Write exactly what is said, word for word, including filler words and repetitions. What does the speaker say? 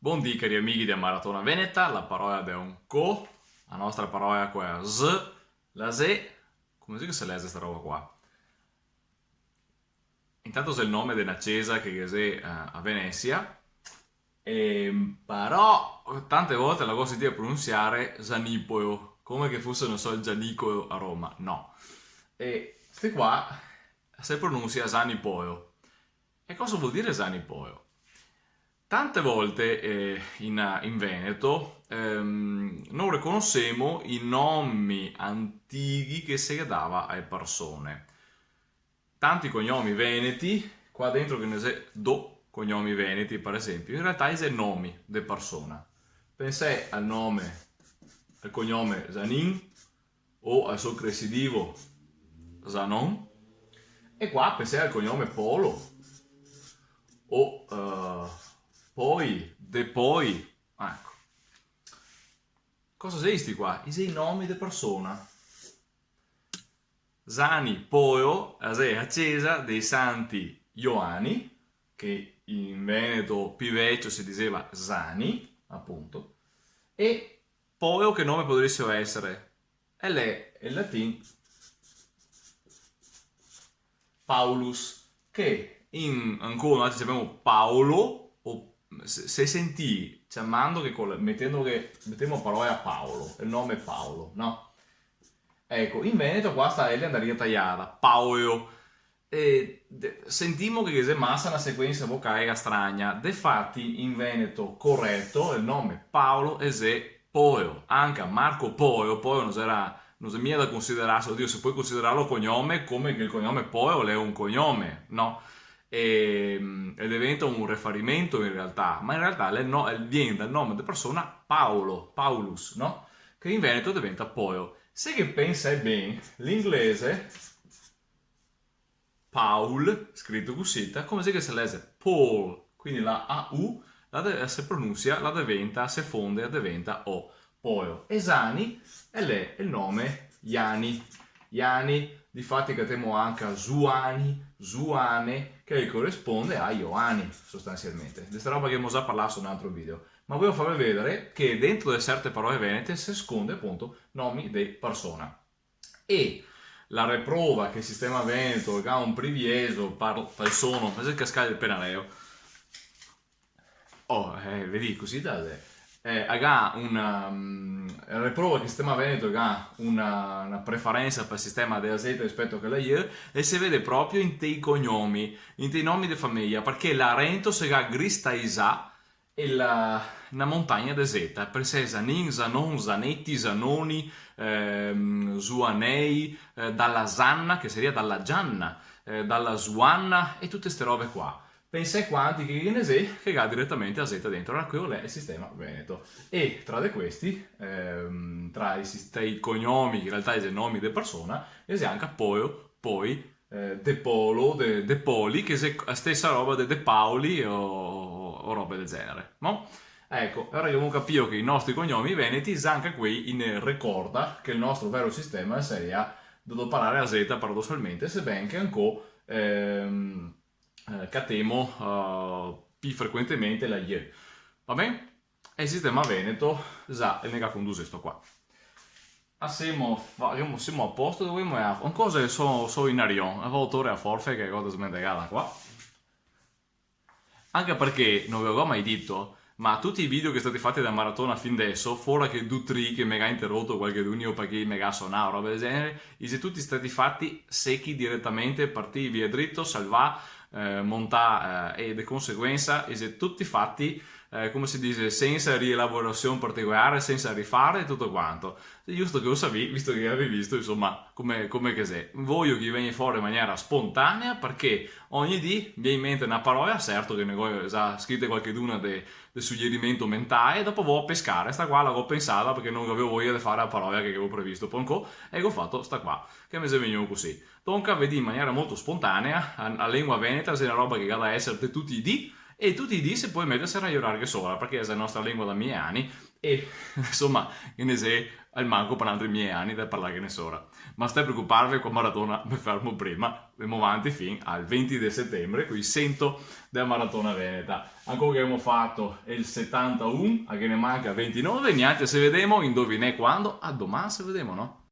Bondì, cari amighi de Maratona Veneta, la parola de ancò, la nostra parola qua xe la xe, come xe che se leze sta roba qua? Intanto xe el nome de na cesa che, che xe, eh, a Venesia, e, però tante volte la go sentìa pronunsiare Zanipoio, come che fuse, no so, el Gianico a Roma, no. E sti qua se pronunsia Zanipoio. E cosa vol dire Zanipoio? Tante volte, eh, in, in Veneto, ehm, no riconosemo i nomi antichi che se dava ae persone. Tanti cognomi veneti, qua dentro ghe ne xe do cognomi veneti, par esempio, in realtà i xe nomi de persona. Pensè al nome, al cognome Zanin, o al so crescidivo Zanon, e qua pensè al cognome Polo, o, eh, Poi, De Poi, eco. Cosa xe sti qua? I xe i nomi de persona. Zani, Poio, a xe a cesa dei Santi Ioani, che in veneto pi vecio se diseva Zani, apunto, e Poio che nome podarìselo esare? E l'è el latin Paulus, che in, ancora noaltri ciamemo Paolo, o se, se sentì ciamando che col, metendo che, metemo parola Paolo, el nome Paolo, no? Eco, in veneto qua sta L andarìa taiada, Paolo. E de-, sentimo che ghe xe masa na sequensa vocale strana. Defati, in veneto coreto, el nome Paolo el xe Poio. Anca Marco Poio, Poio no xera, no xe mia da considerarse, oddio, se pol considerarlo cognome, come che el cognome Poio l'è un cognome, no? E, e deventa un riferimento in realtà, ma in realtà l'è no-, el vien dal nome de persona Paolo, Paulus, no? Che in veneto deventa Poio. Se ghe pensè ben, l'inglese Paul, scrito cusita, come se che se leze Paul, quindi la A U, la de-, se pronunsia, la deventa, se fonde, la deventa O, Poio. E Zani, el xe el nome Iani. Iani, difati catemo anca Zuani, Zuane, che coresponde a Ioani, sostansialmente. De sta roba che gavemo za parlà su un altro video. Ma voio farve vedare che dentro de certe parole venete se sconde apunto nomi de persona. E la reprova che el sistema veneto el ga un privilegio par, par el sono, ma xe cascà el penareo. Oh, eh, vedì, cusì da, eh, el ga una, mm, la reprova che el sistema veneto el ga una, una preferensa par el sistema dea zeta rispeto che la i, e se vede proprio inte i cognomi, inte i nomi de fameja, parché là rento se ga gristaisà e la, na montagna de zeta, par esempio Zanin, Zanon, Zaneti, Zanoni, ehm, Zuanei, eh, dalla Zanna, che saria dalla Gianna, eh, dalla Zuanna e tute ste robe qua. Pensè quanti che ghe ne xe che ga diretamente a zeta dentro, alora queo l'è el sistema veneto. E tra de questi, ehm, tra i sis-, tra i cognomi, che in realtà i xe nomi de persona, ghe xe anca Poio, Poi, eh, De Polo, De, De Poli, che xe la stesa roba de De Paoli o, o, o robe del genere, no? Eco, alora gavemo capìo che i nostri cognomi veneti, anca quei, i ne recorda che el nostro vero sistema saria de doparare a zeta paradosalmente, seben che ancò, ehm, eh, catemo, eh, pi frequentemente la i. Va ben? E el sistema veneto, za, el ne ga condusesto qua. Ma semo fa-, semo a posto, dove semo? Ancò so, so in arion, a vo tore a forfe che go desmentegada qua. Anca parché, no ve lo go mai dito, ma tuti i video che xe stati fati da Maratona fin deso, fora che du tri che me ga interoto qualchedun, o parché me ga sonà, o robe del genere, i xe tuti stati fati sechi diretamente, partì via drito, salvà, eh, montà, eh, e de conseguensa i xe tuti fati, eh, come se dixe, sensa rielaborasion particolare, sensa rifare e tuto quanto. Xe giusto che lo savì, visto che gavì visto, insoma, come, come che xe. Voio che i vegni fora in maniera spontanea, parché ogni dì me vien in mente na parola, certo che ne go za scrite qualcheduna de, de sugerimento mentale, dopo vo a pescare, sta qua la go pensada parché no gavevo voia de fare la parola che gavevo previsto, po ancò, e go fato sta qua, che me xe vegnù cusì. Donca, vedì, in maniera molto spontanea, a, a lengua veneta xe na roba che ga da esare de tuti i dì, e tuti i dì se pol meterse a rajonarghe sora, parché xe la nostra lengua da mie ani, E, insoma, ghe ne xe almanco par altri mie ani da parlarghene sora. Ma stai preocuparve, co Maratona me fermo prima, ndemo vanti fin al venti de setembre, coi sento dea Maratona Veneta. Ancora che gavemo fato el setantaun, a ghe ne manca ventinove, gnente, se vedemo, indovinè quando? A doman se vedemo, no?